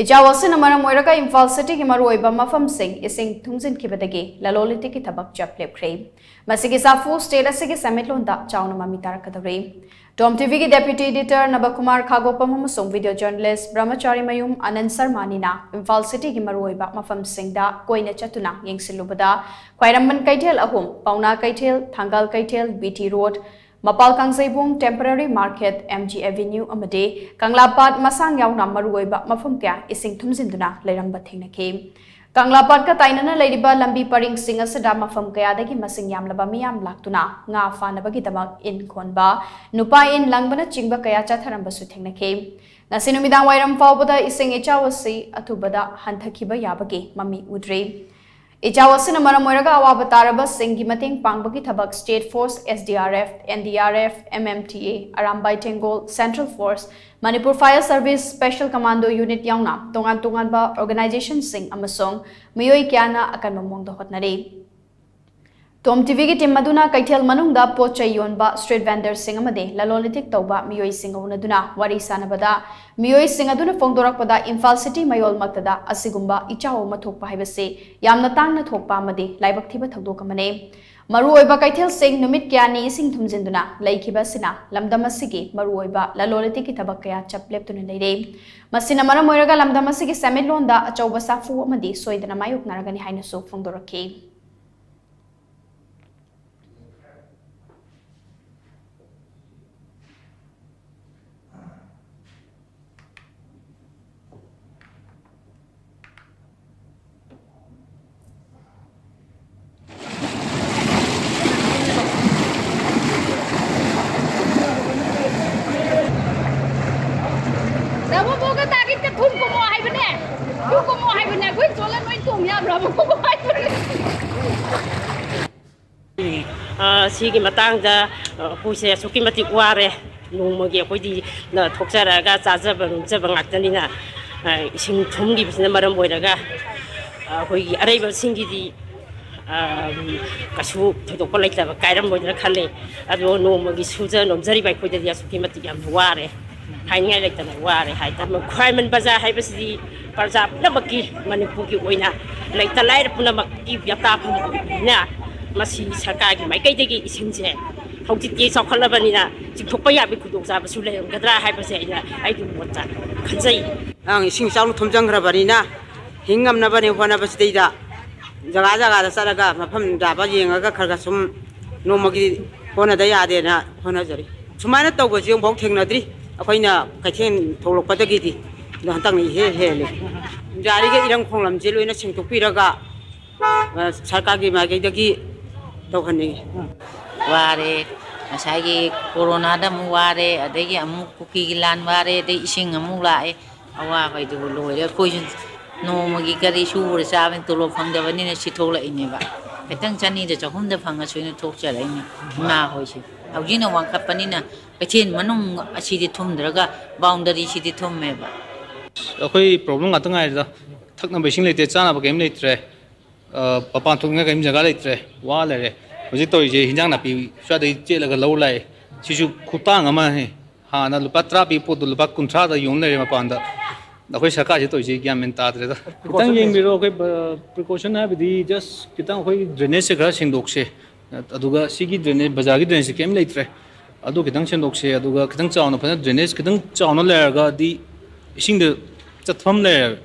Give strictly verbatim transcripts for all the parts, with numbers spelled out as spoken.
ꯏꯆꯥꯎ ꯑꯁꯤꯅ ꯃꯔꯝ ꯑꯣꯏꯔꯒ ꯏꯝꯐꯥꯜ ꯁꯤꯇꯤꯒꯤ ꯃꯔꯨꯑꯣꯏꯕ ꯃꯐꯝꯁꯤꯡ ꯏꯁꯤꯡ ꯊꯨꯝꯖꯤꯟꯈꯤꯕꯗꯒꯤ ꯂꯂꯣꯟ ꯏꯇꯤꯛꯀꯤ ꯊꯕꯛ ꯆꯞ ꯂꯦꯞꯈ꯭ꯔꯦ꯫ ꯃꯁꯤꯒꯤ ꯁꯥꯐꯨ ꯁ꯭ꯇꯦꯠ ꯑꯁꯤꯒꯤ ꯁꯦꯟꯃꯤꯠꯂꯣꯟꯗ ꯆꯥꯎꯅ ꯃꯃꯤ ꯇꯥꯔꯛꯀꯗꯧꯔꯤ꯫ ꯇꯣꯝ ꯇꯤꯚꯤꯒꯤ ꯗꯦꯄ꯭ꯌꯨꯇꯤ ꯏꯗꯤꯇꯔ ꯅꯕꯀꯨꯃꯥꯔ ꯈꯥꯒꯣꯄꯝ ꯑꯃꯁꯨꯡ ꯚꯤꯗꯤꯑꯣ ꯖꯔꯅꯦꯂꯤꯁ ꯕ꯭ꯔꯍꯃꯆꯥꯔꯤ ꯃꯌꯨꯝ ꯑꯅꯟ ꯁꯔꯃꯥꯅꯤꯅ ꯏꯝꯐꯥꯜ ꯁꯤꯇꯤꯒꯤ ꯃꯔꯨꯑꯣꯏꯕ ꯃꯐꯝꯁꯤꯡꯗ ꯀꯣꯏꯅ ꯆꯠꯇꯨꯅ ꯌꯦꯡꯁꯤꯜꯂꯨꯕꯗ ꯈ꯭ꯋꯥꯏꯔꯝꯕꯟ ꯀꯩꯊꯦꯜ ꯑꯍꯨꯝ, ꯄꯥꯎꯅꯥ ꯀꯩꯊꯦꯜ, ꯊꯥꯡꯒꯥꯜ ꯀꯩꯊꯦꯜ, ꯕꯤ ꯇꯤ ꯔꯣꯗ, ꯃꯄꯥꯜ ꯀꯥꯡꯖꯩꯕꯨꯡ temporary market, M G avenue ꯑꯃꯗꯤ ꯀꯪꯂꯥꯄꯥꯠ ꯃꯁꯥꯡ ꯌꯥꯎꯅ ꯃꯔꯨꯑꯣꯏꯕ ꯃꯐꯝ ꯀꯌꯥ ꯏꯁꯤꯡ ꯊꯨꯝꯖꯤꯟꯗꯨꯅ ꯂꯩꯔꯝꯕ ꯊꯦꯡꯅꯈꯤ꯫ ꯀꯪꯂꯥꯄꯥꯠꯀ ꯇꯥꯏꯅꯅ ꯂꯩꯔꯤꯕ ꯂꯝꯕꯤ ꯄꯔꯤꯡꯁꯤꯡ ꯑꯁꯤꯗ ꯃꯐꯝ ꯀꯌꯥꯗꯒꯤ ꯃꯁꯤꯡ ꯌꯥꯝꯂꯕ ꯃꯤꯌꯥꯝ ꯂꯥꯛꯇꯨꯅ ꯉꯥ ꯐꯥꯅꯕꯒꯤꯗꯃꯛ ꯏꯟ ꯈꯣꯟꯕ, ꯅꯨꯄꯥ ꯏꯟ ꯂꯪꯕꯅꯆꯤꯡꯕ ꯀꯌꯥ ꯆꯠꯊꯔꯝꯕꯁꯨ ꯊꯦꯡꯅꯈꯤ꯫ ꯉꯁꯤ ꯅꯨꯃꯤꯗꯥꯡ ꯋꯥꯏꯔꯝ ꯐꯥꯎꯕꯗ ꯏꯁꯤꯡ ꯏꯆꯥꯎ ꯑꯁꯤ ꯑꯊꯨꯕꯗ ꯍꯟꯊꯈꯤꯕ ꯌꯥꯕꯒꯤ ꯃꯃꯤ ꯎꯗ꯭ꯔꯤ꯫ ꯏꯆꯥꯎ ꯑꯁꯤꯅ ꯃꯔꯝ ꯑꯣꯏꯔꯒ ꯑꯋꯥꯕ ꯇꯥꯔꯕꯁꯤꯡꯒꯤ ꯃꯇꯦꯡ ꯄꯥꯡꯕꯒꯤ ꯊꯕꯛ state force, S D R F, N D R F, M M T A, Arambai Tenggol, central force, Manipur fire service special commando unit ꯌꯥꯎꯅ ꯇꯣꯉꯥꯟ ꯇꯣꯉꯥꯟꯕ ꯑꯣꯔꯒꯅꯥꯏꯖꯦꯁꯟꯁꯤꯡ ꯑꯃꯁꯨꯡ ꯃꯤꯑꯣꯏ ꯀꯌꯥꯅ ꯑꯀꯟꯕ ꯃꯑꯣꯡꯗ ꯍꯣꯠꯅꯔꯤ꯫ ꯇꯣꯝ ꯇꯤꯚꯤꯒꯤ ꯇꯤꯝ ꯑꯗꯨꯅ ꯀꯩꯊꯦꯜ ꯃꯅꯨꯡꯗ ꯄꯣꯠ ꯆꯩ ꯌꯣꯟꯕ ꯁ꯭ꯇ꯭ꯔꯤꯠ ꯚꯦꯟꯗꯔꯁꯤꯡ ꯑꯃꯗꯤ ꯂꯂꯣꯟ ꯏꯇꯤꯛ ꯇꯧꯕ ꯃꯤꯑꯣꯏꯁꯤꯡꯒ ꯎꯅꯗꯨꯅ ꯋꯥꯔꯤ ꯁꯥꯟꯅꯕꯗ, ꯃꯤꯑꯣꯏꯁꯤꯡ ꯑꯗꯨꯅ ꯐꯣꯡꯗꯣꯔꯛꯄꯗ ꯏꯝꯐꯥꯜ ꯁꯤꯇꯤ ꯃꯌꯣꯜꯃꯛꯇꯗ ꯑꯁꯤꯒꯨꯝꯕ ꯏꯆꯥꯎ ꯑꯃ ꯊꯣꯛꯄ ꯍꯥꯏꯕꯁꯤ ꯌꯥꯝꯅ ꯇꯥꯡꯅ ꯊꯣꯛꯄ ꯑꯃꯗꯤ ꯂꯥꯏꯕꯛ ꯊꯤꯕ ꯊꯧꯗꯣꯛ ꯑꯃꯅꯤ꯫ ꯃꯔꯨꯑꯣꯏꯕ ꯀꯩꯊꯦꯜꯁꯤꯡ ꯅꯨꯃꯤꯠ ꯀꯌꯥꯅꯤ ꯏꯁꯤꯡ ꯊꯨꯝꯖꯤꯟꯗꯨꯅ ꯂꯩꯈꯤꯕ ꯑꯁꯤꯅ ꯂꯝꯗꯝ ꯑꯁꯤꯒꯤ ꯃꯔꯨꯑꯣꯏꯕ ꯂꯂꯣꯟ ꯏꯇꯤꯛꯀꯤ ꯊꯕꯛ ꯀꯌꯥ ꯆꯞ ꯂꯦꯞꯇꯨꯅ ꯂꯩꯔꯦ꯫ ꯃꯁꯤꯅ ꯃꯔꯝ ꯑꯣꯏꯔꯒ ꯂꯝꯗꯝ ꯑꯁꯤꯒꯤ ꯁꯦꯟꯃꯤꯠꯂꯣꯟꯗ ꯑꯆꯧꯕ ꯁꯥꯐꯨ ꯑꯃꯗꯤ ꯁꯣꯏꯗꯅ ꯃꯥꯌꯣꯛꯅꯔꯒꯅꯤ ꯍꯥꯏꯅꯁꯨ ꯐꯣꯡꯗꯣꯔꯛꯈꯤ꯫ ꯗꯥꯕꯣꯕꯣꯒ ꯇꯥꯒꯤꯠꯀ ꯊꯨꯝ ꯀꯨꯝꯃꯣ ꯍꯥꯏꯕꯅꯦ꯫ ꯊꯨꯝ ꯀꯨꯝꯃꯣ ꯍꯥꯏꯕꯅꯦ꯫ ꯑꯩꯈꯣꯏ ꯆꯣꯜꯂ ꯅꯣꯏ ꯇꯣꯡ ꯌꯥꯕ꯭ꯔꯕ? ꯀꯨꯝꯃꯣ ꯍꯥꯏꯕꯅꯦ꯫ ꯑ, ꯁꯤꯒꯤ ꯃꯇꯥꯡꯗ, ꯑ, ꯑꯩꯈꯣꯏꯁꯦ ꯑꯁꯨꯛꯀꯤ ꯃꯇꯤꯛ ꯋꯥꯔꯦ꯫ ꯅꯣꯡꯃꯒꯤ ꯑꯩꯈꯣꯏꯗꯤ ꯅ ꯊꯣꯛꯆꯔꯛꯑꯒ ꯆꯥꯖꯕ ꯅꯣꯝꯖꯕ ꯉꯥꯛꯇꯅꯤꯅ, ꯑ, ꯏꯁꯤꯡ ꯊꯨꯝꯈꯤꯕꯁꯤꯅ ꯃꯔꯝ ꯑꯣꯏꯔꯒ, ꯑ, ꯑꯩꯈꯣꯏꯒꯤ ꯑꯔꯩꯕꯁꯤꯡꯒꯤꯗꯤ, ꯑ, ꯀꯩꯁꯨ ꯊꯣꯏꯗꯣꯛꯄ ꯂꯩꯇꯕ ꯀꯥꯏꯔꯝꯃꯣꯏꯗ꯭ꯔꯥ ꯈꯜꯂꯦ꯫ ꯑꯗꯣ ꯅꯣꯡꯃꯒꯤ ꯁꯨꯖ ꯅꯣꯝꯖꯔꯤꯕ ꯑꯩꯈꯣꯏꯗꯗꯤ ꯑꯁꯨꯛꯀꯤ ꯃꯇꯤꯛ ꯌꯥꯝꯅ ꯋꯥꯔꯦ꯫ ꯍꯥꯏꯅꯤꯡꯉꯥꯏ ꯂꯩꯇꯅ ꯋꯥꯔꯦ ꯍꯥꯏꯇꯥꯔꯦ꯫ ꯈ꯭ꯋꯥꯏꯔꯝꯕꯟ ꯕꯖꯥꯔ ꯍꯥꯏꯕꯁꯤꯗꯤ ꯄ꯭ꯔꯖꯥ ꯄꯨꯝꯅꯃꯛꯀꯤ, ꯃꯅꯤꯄꯨꯔꯒꯤ ꯑꯣꯏꯅ ꯂꯩꯇ ꯂꯥꯏꯔ ꯄꯨꯝꯅꯃꯛꯀꯤ ꯌꯥꯇꯥꯐꯝ ꯑꯣꯏꯕꯅꯤꯅ, ꯃꯁꯤ ꯁꯔꯀꯥꯔꯒꯤ ꯃꯥꯏꯀꯩꯗꯒꯤ ꯏꯁꯤꯡꯁꯦ ꯍꯧꯖꯤꯛꯇꯤ ꯆꯥꯎꯈꯠꯂꯕꯅꯤꯅ ꯆꯤꯡꯊꯣꯛꯄ ꯌꯥꯕꯒꯤ ꯈꯨꯗꯣꯡꯆꯥꯕꯁꯨ ꯂꯩꯔꯝꯒꯗ꯭ꯔꯥ ꯍꯥꯏꯕꯁꯦ ꯑꯩꯅ, ꯑꯩꯒꯤ ꯃꯣꯠꯇ ꯈꯟꯖꯩ꯫ ꯑꯉꯥꯡ ꯏꯁꯤꯡ ꯏꯆꯥꯎꯅ ꯊꯨꯝꯖꯤꯟꯈ꯭ꯔꯕꯅꯤꯅ, ꯍꯤꯡ ꯉꯝꯅꯕꯅꯦ ꯍꯣꯠꯅꯕꯁꯤꯗꯩꯗ ꯖꯒꯥ ꯖꯒꯥꯗ ꯆꯠꯂꯒ ꯃꯐꯝ ꯆꯥꯕ ꯌꯦꯡꯉꯒ ꯈꯔ ꯈꯔ ꯁꯨꯝ ꯅꯣꯡꯃꯒꯤ ꯍꯣꯠꯅꯗ ꯌꯥꯗꯦꯅ ꯍꯣꯠꯅꯖꯔꯤ꯫ ꯁꯨꯃꯥꯏꯅ ꯇꯧꯕꯁꯤ ꯑꯃꯨꯛꯐꯥꯎ ꯊꯦꯡꯅꯗ꯭ꯔꯤ꯫ ꯑꯩꯈꯣꯏꯅ ꯀꯩꯊꯦꯜ ꯊꯣꯛꯂꯛꯄꯗꯒꯤꯗꯤ ꯑꯗꯣ ꯍꯟꯗꯛꯅ ꯏꯍꯦ ꯍꯦꯜꯂꯦ꯫ ꯌꯥꯔꯤꯈꯩ ꯏꯔꯝ ꯈꯣꯡꯂꯝꯁꯦ ꯂꯣꯏꯅ ꯁꯦꯡꯗꯣꯛꯄꯤꯔꯒ, ꯑ, ꯁꯔꯀꯥꯔꯒꯤ ꯃꯥꯏꯀꯩꯗꯒꯤ ꯇꯧꯍꯟꯅꯤꯡꯉꯤ꯫ ꯋꯥꯔꯦ꯫ ꯉꯁꯥꯏꯒꯤ ꯀꯣꯔꯣꯅꯥꯗ ꯑꯃꯨꯛ ꯋꯥꯔꯦ, ꯑꯗꯒꯤ ꯑꯃꯨꯛ ꯀꯨꯀꯤꯒꯤ ꯂꯥꯟ ꯋꯥꯔꯦ, ꯑꯗꯩ ꯏꯁꯤꯡ ꯑꯃꯨꯛ ꯂꯥꯛꯑꯦ꯫ ꯑꯋꯥꯕ ꯍꯥꯏꯗꯨꯕꯨ ꯂꯣꯏꯔꯦ꯫ ꯑꯩꯈꯣꯏꯁꯨ ꯅꯣꯡꯃꯒꯤ ꯀꯔꯤ ꯁꯨꯔ ꯆꯥꯕꯅꯤ, ꯇꯣꯂꯣꯞ ꯐꯪꯗꯕꯅꯤꯅ ꯁꯤ ꯊꯣꯛꯂꯛꯏꯅꯦꯕ꯫ ꯈꯤꯇꯪ ꯆꯅꯤꯗ ꯆꯍꯨꯝꯗ ꯐꯪꯉꯁꯨꯅ ꯊꯣꯛꯆꯔꯛꯏꯅꯦ ꯏꯃꯥ ꯍꯣꯏꯁꯦ꯫ ꯍꯧꯖꯤꯛꯅ ꯋꯥꯡꯈꯠꯄꯅꯤꯅ ꯀꯩꯊꯦꯜ ꯃꯅꯨꯡ ꯑꯁꯤꯗꯤ ꯊꯨꯝꯗ꯭ꯔꯒ ꯕꯥꯎꯟꯗꯔꯤꯁꯤꯗꯤ ꯊꯨꯝꯃꯦꯕ꯫ ꯑꯩꯈꯣꯏ ꯄ꯭ꯔꯣꯕ꯭ꯂꯦꯝ ꯉꯥꯛꯇ ꯉꯥꯏꯔꯦꯗ꯫ ꯊꯛꯅꯕ ꯏꯁꯤꯡ ꯂꯩꯇꯦ, ꯆꯥꯅꯕ ꯀꯔꯤꯝ ꯂꯩꯇ꯭ꯔꯦ꯫ ꯑ, ꯃꯄꯥꯟ ꯊꯣꯛꯅꯤꯡꯉꯥꯏ ꯀꯔꯤꯝ ꯖꯒꯥ ꯂꯩꯇ꯭ꯔꯦ, ꯋꯥ ꯂꯩꯔꯦ꯫ ꯍꯧꯖꯤꯛ ꯇꯧꯔꯤꯁꯦ ꯍꯤꯟꯖꯥꯡ ꯅꯥꯄꯤ ꯁ꯭ꯋꯥꯏꯗꯒꯤ ꯆꯦꯜꯂꯒ ꯂꯧ ꯂꯥꯛꯑꯦ꯫ ꯁꯤꯁꯨ ꯈꯨꯇꯥꯡ ꯑꯃꯅꯤ꯫ ꯍꯥꯟꯅ ꯂꯨꯄꯥ ꯇꯔꯥ ꯄꯤꯕ ꯄꯣꯠꯇꯣ ꯂꯨꯄꯥ ꯀꯨꯟꯊ꯭ꯔꯥꯗ ꯌꯣꯟ ꯂꯩꯔꯦ ꯃꯄꯥꯟꯗ꯫ ꯑꯩꯈꯣꯏ ꯁꯔꯀꯥꯔꯁꯤ ꯇꯧꯔꯤꯁꯦ ꯒ꯭ꯌꯥꯟ ꯃꯦꯟ ꯇꯥꯗ꯭ꯔꯦꯗ꯫ ꯈꯤꯇꯪ ꯌꯦꯡꯕꯤꯔꯣ꯫ ꯑꯩꯈꯣꯏ, ꯑ, ꯄ꯭ꯔꯤꯀꯣꯁꯟ ꯍꯥꯏꯕꯗꯤ just ꯈꯤꯇꯪ ꯑꯩꯈꯣꯏ ꯗ꯭ꯔꯦꯅꯦꯖꯁꯦ ꯈꯔ ꯁꯦꯡꯗꯣꯛꯁꯦ꯫ ꯑꯗꯨꯒ ꯁꯤꯒꯤ ꯗ꯭ꯔꯦꯅꯦꯖ, ꯕꯖꯥꯔꯒꯤ ꯗ꯭ꯔꯦꯅꯦꯖꯁꯦ ꯀꯔꯤꯝ ꯂꯩꯇ꯭ꯔꯦ꯫ ꯑꯗꯨ ꯈꯤꯇꯪ ꯁꯦꯡꯗꯣꯛꯁꯦ꯫ ꯑꯗꯨꯒ ꯈꯤꯇꯪ ꯆꯥꯎꯅ ꯐꯖꯅ ꯗ꯭ꯔꯦꯅꯦꯖ ꯈꯤꯇꯪ ꯆꯥꯎꯅ ꯂꯩꯔꯒꯗꯤ ꯏꯁꯤꯡꯗ ꯆꯠꯐꯝ ꯂꯩꯔꯦꯕ꯫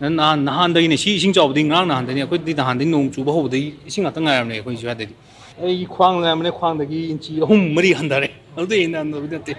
ꯅꯍꯥꯟ, ꯅꯍꯥꯟꯗꯒꯤꯅꯦ ꯁꯤ ꯏꯁꯤꯡ ꯆꯥꯎꯕꯗꯤ, ꯉꯔꯥꯡ ꯅꯍꯥꯟꯗꯒꯤꯅꯦ꯫ ꯑꯩꯈꯣꯏꯗꯤ ꯅꯍꯥꯟꯗꯒꯤ ꯅꯣꯡ ꯆꯨꯕ ꯍꯧꯕꯗꯒꯤ ꯏꯁꯤꯡ ꯉꯥꯛꯇ ꯉꯥꯏꯔꯕꯅꯦ ꯑꯩꯈꯣꯏ ꯁ꯭ꯋꯥꯏꯗꯗꯤ꯫ ꯑꯩꯒꯤ ꯈ꯭ꯋꯥꯡ ꯂꯩꯔꯝꯕꯅꯦ, ꯈ꯭ꯋꯥꯡꯗꯒꯤ ꯏꯟꯆꯤ ꯑꯍꯨꯝ ꯃꯔꯤ ꯍꯟꯊꯔꯦ꯫ ꯑꯗꯨꯗꯤ ꯑꯩꯅ ꯍꯟꯊꯕꯗꯤ ꯅꯠꯇꯦ꯫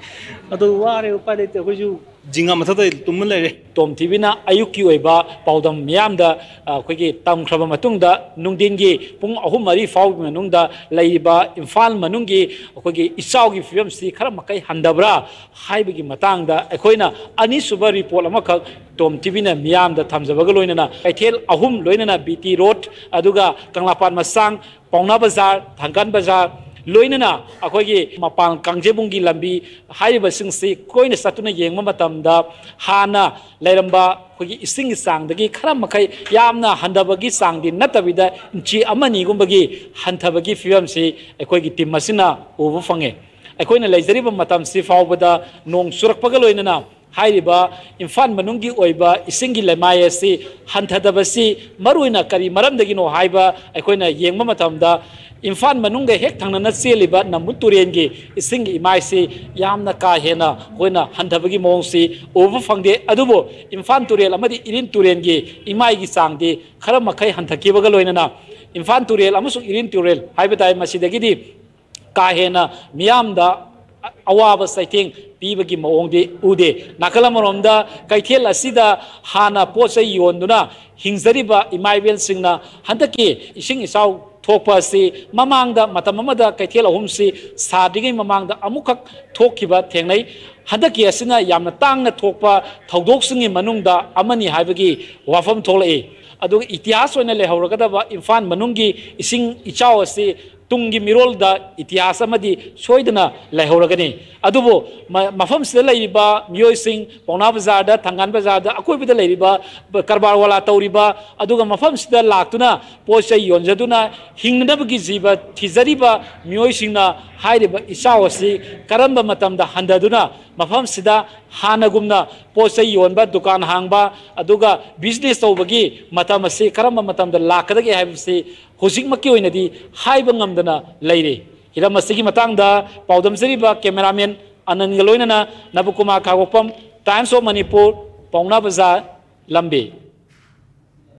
ꯑꯗꯣ ꯋꯥꯔꯦ, ꯎꯄꯥꯏ ꯂꯩꯇꯦ꯫ ꯑꯩꯈꯣꯏꯁꯨ ꯖꯤꯡꯒꯥ ꯃꯊꯛꯇ ꯇꯨꯝꯃ ꯂꯩꯔꯦ꯫ ꯇꯣꯝ ꯇꯤꯚꯤꯅ ꯑꯌꯨꯛꯀꯤ ꯑꯣꯏꯕ ꯄꯥꯎꯗꯝ ꯃꯤꯌꯥꯝꯗ, ꯑ, ꯑꯩꯈꯣꯏꯒꯤ ꯇꯝꯈ꯭ꯔꯕ ꯃꯇꯨꯡꯗ, ꯅꯨꯡꯊꯤꯟꯒꯤ ꯄꯨꯡ ꯑꯍꯨꯝ ꯃꯔꯤ ꯐꯥꯎꯒꯤ ꯃꯅꯨꯡꯗ ꯂꯩꯔꯤꯕ ꯏꯝꯐꯥꯜ ꯃꯅꯨꯡꯒꯤ ꯑꯩꯈꯣꯏꯒꯤ ꯏꯆꯥꯎꯒꯤ ꯐꯤꯕꯝꯁꯤ ꯈꯔ ꯃꯈꯩ ꯍꯟꯊꯕ꯭ꯔꯥ ꯍꯥꯏꯕꯒꯤ ꯃꯇꯥꯡꯗ ꯑꯩꯈꯣꯏꯅ ꯑꯅꯤꯁꯨꯕ ꯔꯤꯄꯣꯔꯠ ꯑꯃꯈꯛ ꯇꯣꯝ ꯇꯤꯚꯤꯅ ꯃꯤꯌꯥꯝꯗ ꯊꯝꯖꯕꯒ ꯂꯣꯏꯅꯅ, ꯀꯩꯊꯦꯜ ꯑꯍꯨꯝ, ꯂꯣꯏꯅꯅ ꯕꯤ ꯇꯤ ꯔꯣꯗ, ꯑꯗꯨꯒ ꯀꯪꯂꯥꯄꯥꯠ ꯃꯆꯥꯡ, ꯄꯥꯎꯅꯥ ꯕꯖꯥꯔ, ꯊꯥꯡꯒꯥꯜ ꯕꯖꯥꯔ, ꯂꯣꯏꯅꯅ ꯑꯩꯈꯣꯏꯒꯤ ꯃꯄꯥꯟ ꯀꯥꯡꯖꯩꯕꯨꯡꯒꯤ ꯂꯝꯕꯤ ꯍꯥꯏꯔꯤꯕꯁꯤꯡꯁꯤ ꯀꯣꯏꯅ ꯆꯠꯇꯨꯅ ꯌꯦꯡꯕ ꯃꯇꯝꯗ, ꯍꯥꯟꯅ ꯂꯩꯔꯝꯕ ꯑꯩꯈꯣꯏꯒꯤ ꯏꯁꯤꯡꯒꯤ ꯆꯥꯡꯗꯒꯤ ꯈꯔ ꯃꯈꯩ ꯌꯥꯝꯅ ꯍꯟꯊꯕꯒꯤ ꯆꯥꯡꯗꯤ ꯅꯠꯇꯕꯤꯗ, ꯏꯟꯆꯤ ꯑꯃ ꯑꯅꯤꯒꯨꯝꯕꯒꯤ ꯍꯟꯊꯕꯒꯤ ꯐꯤꯕꯝꯁꯤ ꯑꯩꯈꯣꯏꯒꯤ ꯇꯤꯝ ꯑꯁꯤꯅ ꯎꯕ ꯐꯪꯉꯦ꯫ ꯑꯩꯈꯣꯏꯅ ꯂꯩꯖꯔꯤꯕ ꯃꯇꯝꯁꯤ ꯐꯥꯎꯕꯗ ꯅꯣꯡ ꯆꯨꯔꯛꯄꯒ ꯂꯣꯏꯅꯅ ꯍꯥꯏꯔꯤꯕ ꯏꯝꯐꯥꯜ ꯃꯅꯨꯡꯒꯤ ꯑꯣꯏꯕ ꯏꯁꯤꯡꯒꯤ ꯂꯩꯃꯥꯏ ꯑꯁꯤ ꯍꯟꯊꯗꯕꯁꯤ ꯃꯔꯨꯑꯣꯏꯅ ꯀꯔꯤ ꯃꯔꯝꯗꯒꯤꯅꯣ ꯍꯥꯏꯕ ꯑꯩꯈꯣꯏꯅ ꯌꯦꯡꯕ ꯃꯇꯝꯗ, ꯏꯝꯐꯥꯜ ꯃꯅꯨꯡꯒ ꯍꯦꯛ ꯊꯪꯅꯅ ꯆꯦꯜꯂꯤꯕ ꯅꯝꯕꯨꯜ ꯇꯨꯔꯦꯜꯒꯤ ꯏꯁꯤꯡꯒꯤ ꯏꯃꯥꯏꯁꯤ ꯌꯥꯝꯅ ꯀꯥ ꯍꯦꯟꯅ ꯑꯩꯈꯣꯏꯅ ꯍꯟꯊꯕꯒꯤ ꯃꯑꯣꯡꯁꯤ ꯎꯕ ꯐꯪꯗꯦ꯫ ꯑꯗꯨꯕꯨ ꯏꯝꯐꯥꯜ ꯇꯨꯔꯦꯜ ꯑꯃꯗꯤ ꯏꯔꯤꯜ ꯇꯨꯔꯦꯜꯒꯤ ꯏꯃꯥꯏꯒꯤ ꯆꯥꯡꯗꯤ ꯈꯔ ꯃꯈꯩ ꯍꯟꯊꯈꯤꯕꯒ ꯂꯣꯏꯅꯅ ꯏꯝꯐꯥꯜ ꯇꯨꯔꯦꯜ ꯑꯃꯁꯨꯡ ꯏꯔꯤꯜ ꯇꯨꯔꯦꯜ ꯍꯥꯏꯕ ꯇꯥꯏ, ꯃꯁꯤꯗꯒꯤꯗꯤ ꯀꯥ ꯍꯦꯟꯅ ꯃꯤꯌꯥꯝꯗ ꯑꯋꯥꯕ ꯆꯩꯊꯦꯡ ꯄꯤꯕꯒꯤ ꯃꯑꯣꯡꯗꯤ ꯎꯗꯦ꯫ ꯅꯥꯀꯜ ꯑꯃꯔꯣꯝꯗ ꯀꯩꯊꯦꯜ ꯑꯁꯤꯗ ꯍꯥꯟꯅ ꯄꯣꯠ ꯆꯩ ꯌꯣꯟꯗꯨꯅ ꯍꯤꯡꯖꯔꯤꯕ ꯏꯃꯥ ꯏꯕꯦꯜꯁꯤꯡꯅ ꯍꯟꯗꯛꯀꯤ ꯏꯁꯤꯡ ꯏꯆꯥꯎ ꯊꯣꯛꯄ ꯑꯁꯤ ꯃꯃꯥꯡꯗ ꯃꯇꯝ ꯑꯃꯗ ꯀꯩꯊꯦꯜ ꯑꯍꯨꯝꯁꯤ ꯁꯥꯗ꯭ꯔꯤꯉꯩ ꯃꯃꯥꯡꯗ ꯑꯃꯨꯛꯈꯛ ꯊꯣꯛꯈꯤꯕ ꯊꯦꯡꯅꯩ꯫ ꯍꯟꯗꯛꯀꯤ ꯑꯁꯤꯅ ꯌꯥꯝꯅ ꯇꯥꯡꯅ ꯊꯣꯛꯄ ꯊꯧꯗꯣꯛꯁꯤꯡꯒꯤ ꯃꯅꯨꯡꯗ ꯑꯃꯅꯤ ꯍꯥꯏꯕꯒꯤ ꯋꯥꯐꯝ ꯊꯣꯛꯂꯛꯏ꯫ ꯑꯗꯨꯒ ꯏꯇꯤꯍꯥꯁ ꯑꯣꯏꯅ ꯂꯩꯍꯧꯔꯒꯗꯕ ꯏꯝꯐꯥꯜ ꯃꯅꯨꯡꯒꯤ ꯏꯁꯤꯡ ꯏꯆꯥꯎ ꯑꯁꯤ ꯇꯨꯡꯒꯤ ꯃꯤꯔꯣꯜꯗ ꯏꯇꯤꯍꯥꯁ ꯑꯃꯗꯤ ꯁꯣꯏꯗꯅ ꯂꯩꯍꯧꯔꯒꯅꯤ꯫ ꯑꯗꯨꯕꯨ ꯃ-, ꯃꯐꯝꯁꯤꯗ ꯂꯩꯔꯤꯕ ꯃꯤꯑꯣꯏꯁꯤꯡ, ꯄꯥꯎꯅꯥ ꯕꯖꯥꯔꯗ, ꯊꯪꯒꯥꯜ ꯕꯖꯥꯔꯗ, ꯑꯀꯣꯏꯕꯗ ꯂꯩꯔꯤꯕ ꯀꯔꯕꯥꯔ ꯋꯥꯂꯥ ꯇꯧꯔꯤꯕ, ꯑꯗꯨꯒ ꯃꯐꯝꯁꯤꯗ ꯂꯥꯛꯇꯨꯅ ꯄꯣꯠ ꯆꯩ ꯌꯣꯟꯖꯗꯨꯅ ꯍꯤꯡꯅꯅꯕꯒꯤ ꯖꯤꯕ ꯊꯤꯖꯔꯤꯕ ꯃꯤꯑꯣꯏꯁꯤꯡꯅ ꯍꯥꯏꯔꯤꯕ ꯏꯆꯥꯎ ꯑꯁꯤ ꯀꯔꯝꯕ ꯃꯇꯝꯗ ꯍꯟꯊꯗꯨꯅ ꯃꯐꯝꯁꯤꯗ ꯍꯥꯟꯅꯒꯨꯝꯅ ꯄꯣꯠ ꯆꯩ ꯌꯣꯟꯕ, ꯗꯨꯀꯥꯟ ꯍꯥꯡꯕ, ꯑꯗꯨꯒ ꯕꯤꯖꯤꯅꯦꯁ ꯇꯧꯕꯒꯤ ꯃꯇꯝ ꯑꯁꯤ ꯀꯔꯝꯕ ꯃꯇꯝꯗ ꯂꯥꯛꯀꯗꯒꯦ ꯍꯥꯏꯕꯁꯤ ꯍꯧꯖꯤꯛꯃꯛꯀꯤ ꯑꯣꯏꯅꯗꯤ ꯍꯥꯏꯕ ꯉꯝꯗꯅ ꯂꯩꯔꯤ꯫ ꯍꯤꯔꯝ ꯑꯁꯤꯒꯤ ꯃꯇꯥꯡꯗ ꯄꯥꯎꯗꯝꯖꯔꯤꯕ ꯀꯦꯃꯦꯔꯥꯃꯦꯟ ꯑꯅꯟꯒ ꯂꯣꯏꯅꯅ ꯅꯕꯀꯨꯃꯥꯔ ꯈꯥꯉꯕꯣꯛꯐꯝ, Times of Manipur, ꯄꯥꯎꯅꯥ ꯕꯖꯥꯔ, ꯂꯝꯕꯤ꯫